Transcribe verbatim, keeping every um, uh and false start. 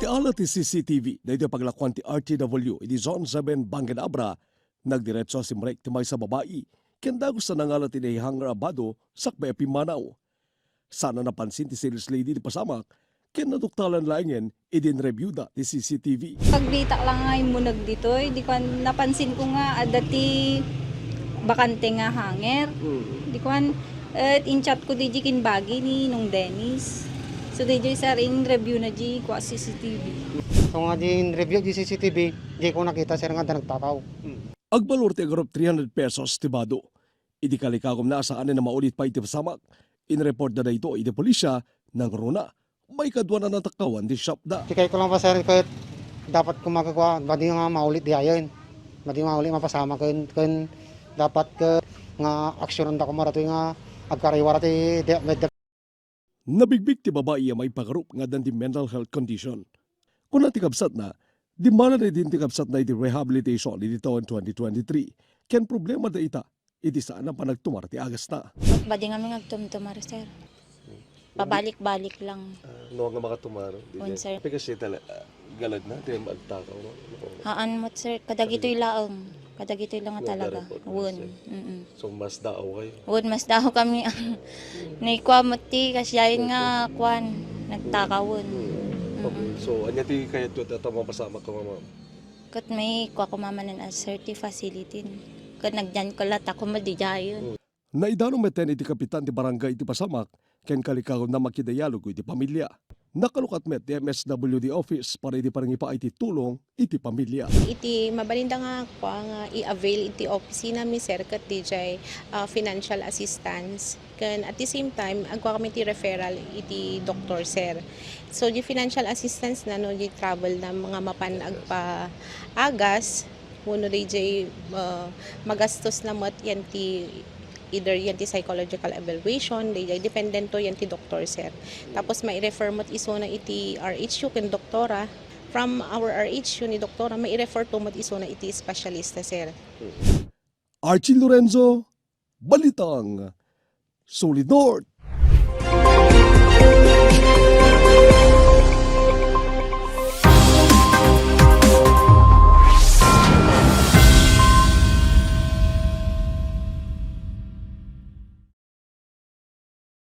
Ti ala ti C C T V daytoy paglakuan ti R T W iti Zone seven Bangenabra, nagdiretso a simrek ti maysa a babai ken dagus a nangala ti naihanger a bado sakbay a pimmanaw. Saan a napansin ti sales lady ti pasamak ken naduktalan laengen idi inreviewda ti C C T V. Pagbitak lang nga immuneg ditoy, di kuan, napansin ko nga adda ti bakante nga hanger. Mm. Di kuan, et in-chat ko di ken bagi ni Nung Dennis. So, di sir, in-review na di kua C C T V. So nga di in-review di C C T V, di ko nakita, sir, nga adda nagtakaw. Agbalor ti agarup three hundred pesos ti bado. Idi kalikagumna a saanen a maulit pay ti pasamak, inreportda daytoy iti pulisya, nangruna, maikadua a natakawan ti shopda. Tikay ko lang pa, sir, ket dapat ko makakua, madi nga maulit di ayen. Madi nga maulit mapasamak ken, ken dapat ket nga aksyonan da ko maratoy nga agkariwara ti, di, med-, Nabigbig ti babai a maipagarup nga addan ti mental health condition. Kuna ti kabsatna, dimmanan idin ti kabsatna iti rehabilitation iti taon twenty twenty-three, ken problema da ita iti saan a panagtumar ti agasna. Madi ngamin nga agtumtumar, sir. Pabalik-balik lang. Ah, no nga makatumar, di Wen, sir. Aplikasyon tala-, ah, galad na, di agtakaw, no? Oo. Haan met, sir. Kadagitoy laeng. Kadagitoy lang nga talaga. Nagda-report na, sir. Wen. Mm-mm. So, mas daaw kayo? Wen, mas daaw kami. Naikua met ti, kasyayan nga, kuan, nagtakawen. Mm. Okay. Mm. So, anya ti kayat ko, tata, mapasamak ka, mama? Ket maikua ko, mama, nan, ah, sir, ti facility. Ket nagdian ko latta, kumadidiayen. Mm. Naidano metten iti kapitan ti barangay iti pasamak ken kalikagumna makidayalog iti pamilia. Nakalukat met ti M S W D office para iti panangipaay ti tulong iti pamilia. Iti mabalinda nga kua nga i-avail iti opisina mi, sir, ket dijay, ah, financial assistance. Ken at the same time, agkua kami ti referral iti doktor, sir. So, di financial assistance na, no, di travel na nga mapan agpaagas, wenno dijay, ah, magastos na met yan ti either yan ti psychological evaluation, di, di, dependento yan ti doktor, sir. Tapos, mai-refer met isuna iti R H U ken doktora. From our R H U ni doktora, mai-refer to met isuna iti espesyalista, sir. Archie Lorenzo, Balitang Solid North.